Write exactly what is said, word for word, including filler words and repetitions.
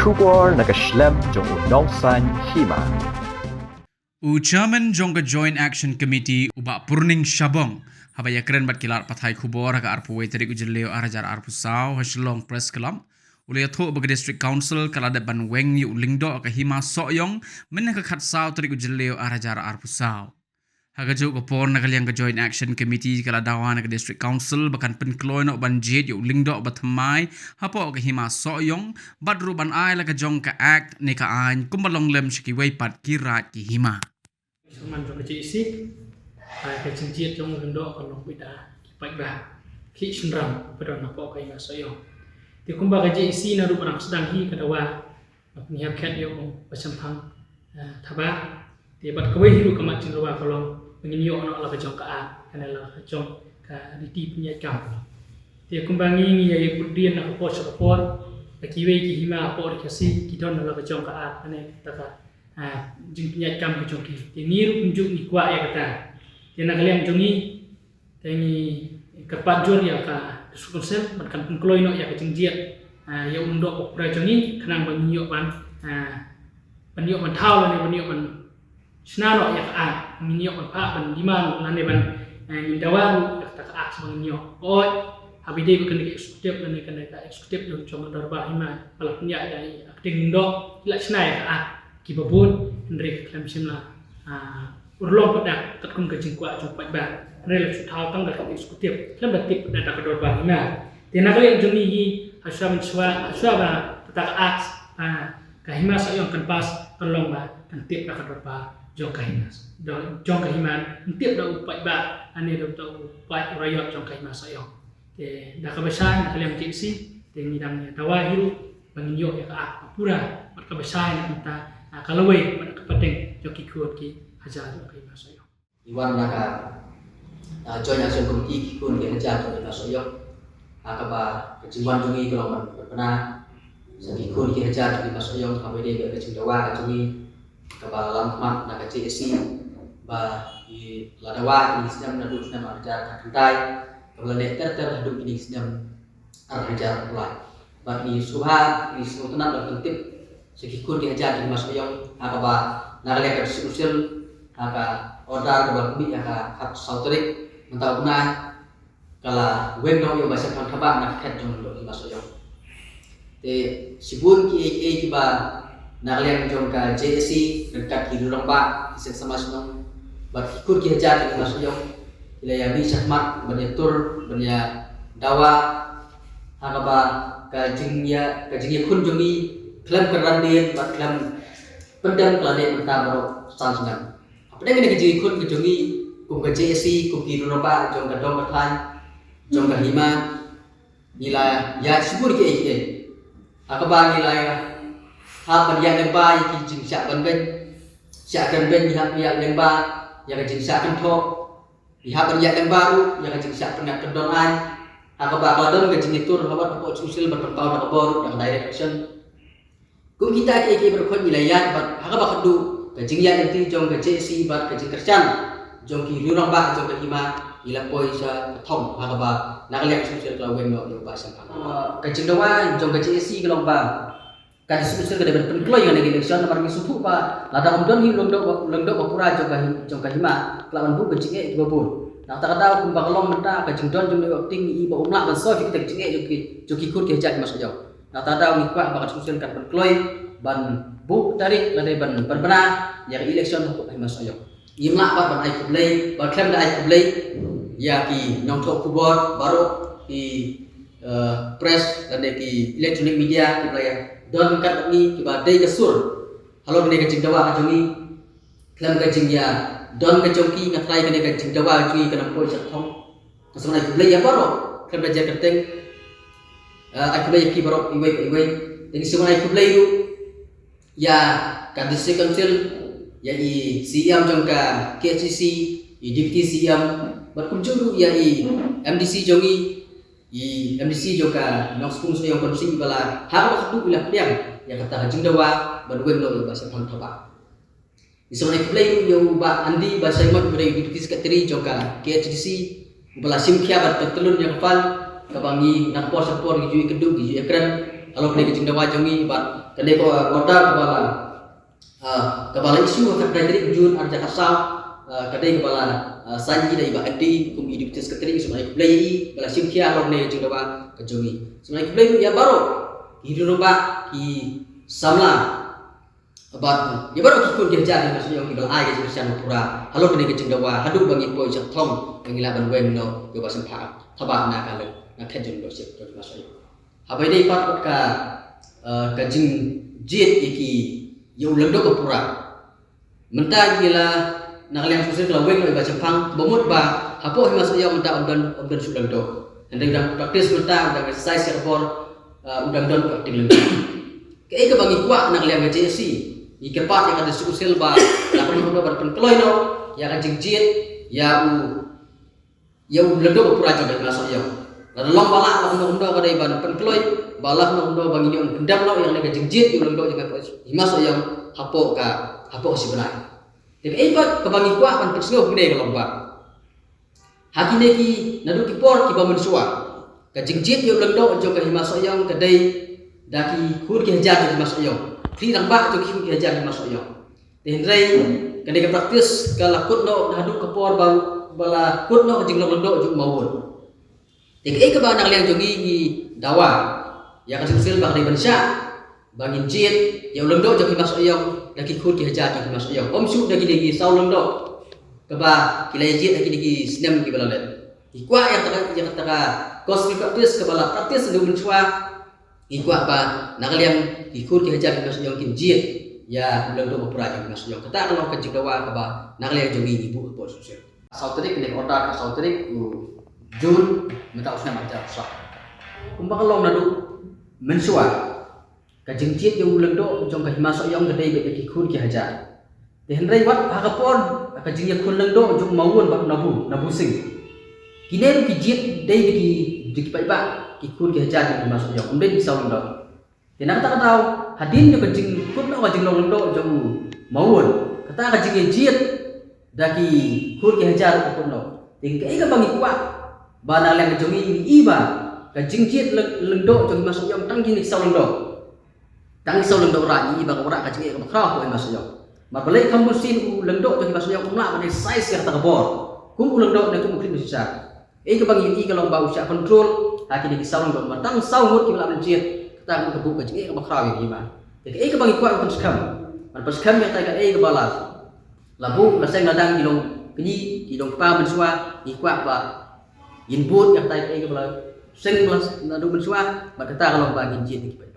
Khubor na ka shlem jong u nongsaiñ hima. U Chairman jong ka Joint Action Committee, u Bah Purning Shabong, haba ïakren bad ki lad pathai khubor ha ka arphew wei tarik u Jylliew ar hajar arphew saw ha Shillong Press Club, u la ïathuh ba ka District Council ka la dep ban weng ïa u lyngdoh ka Hima Sohiong mynne ka khatsaw tarik u Jylliew ar hajar arphew saw. Ha kajuh ka por, na ka liang ka Joint Action Committee ka la dawa na ka District Council ba kan pynkloi noh ban jied ïa u lyngdoh ba thymmai hapoh ka Hima Sohiong, bad ruh ban ai la ka jong ka Act ne ka aiñ kumba long lem sha kiwei pat ki raid ki hima. Syrman jong ka J A C, ah, ka jingjied jong u lyngdoh ka long beit da ki paidbah, ki shynrang ba don hapoh ka Hima Sohiong. Te kumba ka J A C naduh ba dang sdang hi ka dawa, ba pynhiar khet ïa u Bah Shemphang, eh, Thabah. Te bad kawei hi ruh ka mat jingdawa ka long ba ngin ïoh noh la ka jong ka Act, kane la ka jong ka riti pynïaid kam. Te kumba ngi ngi ïa ïa kut dien na ka por sha ka por, ba kiwei ki hima hapoh ri Khasi ki don la ka jong ka Act, kane kata ka, ah, jingpynïaid kam ka jong ki. Te ngi ruh kumjuh ngi kwah ïa kata. Te na ka liang jong ngi, te ngi kyrpad jur ïa ka District Council ban kan pynkloi noh ïa ka jingjied, ah, ïa u lyngdoh ba pura jong ngi, khnang ba ngin ïoh ban, ah, ban ïoh ban thaw lane ban ïoh ban shna noh ïa ka Act, ngin ïoh ban phah ban demand lane ban, eh, ngin dawa ruh ïa kata ka Act shuwa ngin ïoh. Hooid, haba ïadei bad kane ka executive lane kane ka executive jong, jong ka dorbar hima ba la pynïaid ïa ka ktien lyngdoh, ki la shna ïa ka Act kiba bun, hynrei ka khlem shym la, ah, urlong pat da katkum ka jingkwah jong u paidbah. Hynrei la shu thaw tang da ka executive, khlem da tip pat da ka dorbar hima. Te na ka liang jong ngi hi, hashwa mynshuwa, hashwa ba kata ka Act, ah, ka Hima Sohiong kan pass, kan long ba kan tip da ka dorbar jong ka hima, jong, jong ka hima, kan tip da u paidbah, ane da u paid u raiot jong ka Hima Sohiong. Te da kaba shai na ka liang J A C, te ngi dang ïa dawa hi ruh ba ngin ïoh ïa ka Act ba pura, bad kaba shai na ka bynta, ah, ka lawei bad ka pateng jong ki khun ki hajar jong ka Hima Sohiong. Ngi wan na ka, ah, Joint Action Committee ki khun ki hajar jong ka Hima Sohiong. Ha kaba ka jingwan jong ngi ka long ban pynbna sha ki khun ki hajar jong ka Hima Sohiong, kaba ïadei bad ka jingdawa ka jong ngi kaba lam khmat na ka J A C, ba ngi la dawa kine ki snem naduh snem ar hajar khatkhyndai, kaba la leh ter ter haduh kine ki snem ar hajar arphew lai. Bad ngi sngewbha, ngi sngewtynnat ban pyntip sha ki khun ki hajar jong ka Hima Sohiong, ha kaba na ka liang ka District Council, ha ka order kaba la pynmih ha ka khatsaw tarik mynta u bnai, ka la weng noh ïa u Bah Shemphang Thabah na ka khet jong u lyngdoh Hima Sohiong. Te shibun kiei kiei kiba na ka liang jong ka J A C ryngkat ki rangbah, ki seng samla shnong bad ki khun ki hajar jong ka Hima Sohiong ki la ïa mih shakhmat ban ïatur, ban ïa dawa, ha kaba ka jingïa, ka jingïakhun jong ngi khlem kyrdan dien bad khlem pyndem ka la dei mynta baroh san snem. Hapdeng kane ka jingïakhun ka jong ngi kum ka J A C, kum ki rangbah jong ka dong ka thaiñ, jong ka hima, ngi la ïa shibun kiei kiei. Ha kaba ngi la ïa hap ban ïaid lyngba ïa ki jingshah ban beiñ, shah kren beiñ, ngi hap ïaid lyngba ïa ka jingshah kynthoh, ngi hap ban ïaid lyngba ruh ïa ka jingshah pynngat kyndon aiñ. Ha kaba ka la don ka jingïatur ha wat hapoh Council ban pynpaw da ka bor ruh da ka direct action. Kum kita kiei kiei baroh khoit ngi la ïaid bad ha kaba khatduh ka jingïaid lynti jong ka J A C bad ka jingkyrshan jong ki rangbah jong ka hima ngi la poi sha ka thong ha kaba na ka liang Council ka la weng noh ïa u Bah Shemphang. Ka jingdawa jong ka J A C ka long ba ka District Council ka dei ban pynkloi ha kane ka election namar ngi sngewthuh ba lada ym don hi u lyngdoh ba, u lyngdoh ba pura jong ka him-, jong ka hima ka lah ban buh ka jingeh kiba bun. Na kata ka daw kumba ka long mynta ka jingdon jong u Bah Opting i ba um lah ban solve ïa kita ki jingeh jong ki, jong ki khun ki hajar ki Hima Sohiong. Na kata ka daw ngi kwah ba ka District Council kan pynkloi ban buh tarik lane ban, ban pynbna ïa ka election hapoh ka Hima Sohiong. Ngim lah pat ban ai khublei, ba khlem da ai khublei ïa ki nongthoh khubor baroh, ki, eh, press lane ki electronic media kiba la ïa don ryngkat bad ngi kiba dei ka sur halor kane ka jingdawa ka jong ngi. Khlem ka jingïa don ka jong ki nga trai kane ka jingdawa ka jong ngi kan ym poi sha ka thong. Nga sngewbha ai khublei ïa baroh khlem da jer kyrteng. Eh, ai khublei ïa ki baroh iwei pa iwei. Te ngi sngewbha ai khublei ruh ïa ka District Council, ïa i C E M jong ka K H A D C, i Deputy C E M, bad kumjuh ruh ïa i M D C jong ngi, i M D C jong ka Nongspung Sohiong Constituency ba la ha kaba khatduh i la pdiang ïa kata ka jingdawa ban weng noh ïa u Bah Shemphang Thabah. Ngi sngewbha ai khublei ruh ïa u Bah Andy Bah Shaimat uba dei u Deputy Secretary jong ka K H A D C, uba la shim khia bad pyntyllun ïa ka file kaba ngi na ka por sha ka por ngi ju ïakynduh ngi ju ïakren. Halor kane ka jingdawa jong ngi bad kane ka order kaba la, ah, kaba la issue ha ka khatwei tarik Jun arhajar khatsaw, ah, ka dei kaba la, ah, sign da i Bah Andy kum i Deputy Secretary. Sngewbha ai khublei ïa i ba la shim khia halor kane ka jingdawa ka jong ngi. Sngewbha ai khublei ruh ïa baroh ki rangbah, ki samla bad ïa baroh ki khun ki hajar ki hima Sohiong kiba la ai ka jingkyrshan pura halor kane ka jingdawa haduh ba ngi poi sha thong ba ngi lah ban weng noh ïa u Bah Shemphang Thabah na ka leng na khet jong u Bah Shemphang Thabah. Haba ïadei pat bad ka, eh, ka jingjied ïa ki, ïa u lyngdoh ba pura. Mynta ki la, na ka liang Council ka la weng noh ïa u Bah Shemphang, kaba mut ba hapoh Hima Sohiong mynta ym don, ym don shuh lyngdoh. Hynrei u dang practice mynta, u dang exercise ïa ka bor, eh, u dang don practice lyngdoh. Kaei kaba ngi kwah na ka liang ka J A C, ngi kyrpad ïa ka District Council ba la kumno kumno ban pynkloi noh ïa ka jingjied ïa u, ïa u lyngdoh ba pura jong ka Hima Sohiong. Lada long ba lah, la kumno kumno ka dei ban pynkloi, ba lah kumno kumno ba ngin ïoh pyndem noh ïa kane ka jingjied ïa u lyngdoh jong ka Hima Sohiong hapoh ka, hapoh ka shi bnai. Te kaei pat kaba ngi kwah ban pynsngew hangne ka long ba ha kine ki, naduh ki por kiba mynshuwa, ka jingjied ïa u lyngdoh jong ka Hima Sohiong ka dei da ki khun ki hajar jong ka Hima Sohiong, ki rangbah jong ki khun ki hajar jong ka Hima Sohiong. Te hynrei kane ka practice ka la kut noh naduh ka por ba, ba la kut noh ka jinglong lyngdoh jong u Mawun. Te kaei kaba na ka liang jong ngi ngi dawa ïa ka Council ba ka dei ban shah ba ngin jied ïa u lyngdoh jong ka Hima Sohiong da ki khun ki hajar jong ka Hima Sohiong, ym shuh da kine ki saw lyngdoh kaba ki la jied ha kine ki snem kiba la leit. Ngi kwah ïa kata ka, ïa kata ka customary practice kaba la practice naduh mynshuwa. Ngi kwah ba na ka liang ki khun ki hajar ki Hima Sohiong kin jied ïa u lyngdoh ba pura jong ka Hima Sohiong. Kata ka long ka jingdawa kaba na ka liang jong ngi ngi buh hapoh Council. Saw tarik, kane ka order ka saw tarik u Jun mynta u snem arhajar khatsaw. Kumba ka long naduh mynshuwa, ka jingjied ïa u lyngdoh jong ka Hima Sohiong ka dei beit da ki khun ki hajar. Te hynrei wat ha ka por ka jingïakhun lyngdoh jong u Mawun bad u Nabu, Nabu Singh, kine ruh ki jied dei da ki, da ki paidbah, ki khun ki hajar jong ka Hima Sohiong, ym dei da ki saw lyngdoh. Te na kata ka daw, hadien jong ka jingkut noh ka jinglong lyngdoh jong u Mawun, kata ka jingjied da ki khun ki hajar ka kut noh. Te kaei kaba ngi kwah ba na ka liang ka jong ngi ngi i ba ka jingjied lyng-, lyngdoh jong ka Hima Sohiong tang ki ne ki saw lyngdoh. Tang ki saw lyngdoh rah, ngi i ba ka rah ka jingeh kaba khraw hapoh Hima Sohiong. Namar balei kham bunsien u lyngdoh jong ka Hima Sohiong um lah ban exercise ïa kata ka bor kum u lyngdoh ne kum u khlieh mynshisha. Kaei kaba ngi ïohi ka long ba u shah control ha kine ki saw lyngdoh, namar tang saw ngut kiba lah ban jied, kata ka buh ka jingeh kaba khraw ïa ki hima. Te kaei kaba ngi kwah ban pynskhem, ban pynskhem ïa kaei kaba la, la buh la seng la dang, ki long kñi, ki long kpa mynshuwa, ngi kwah ba ngin bud ïa kaei kaba la seng la, naduh mynshuwa, bad kata ka long ba ngin jied ïa ki paidbah.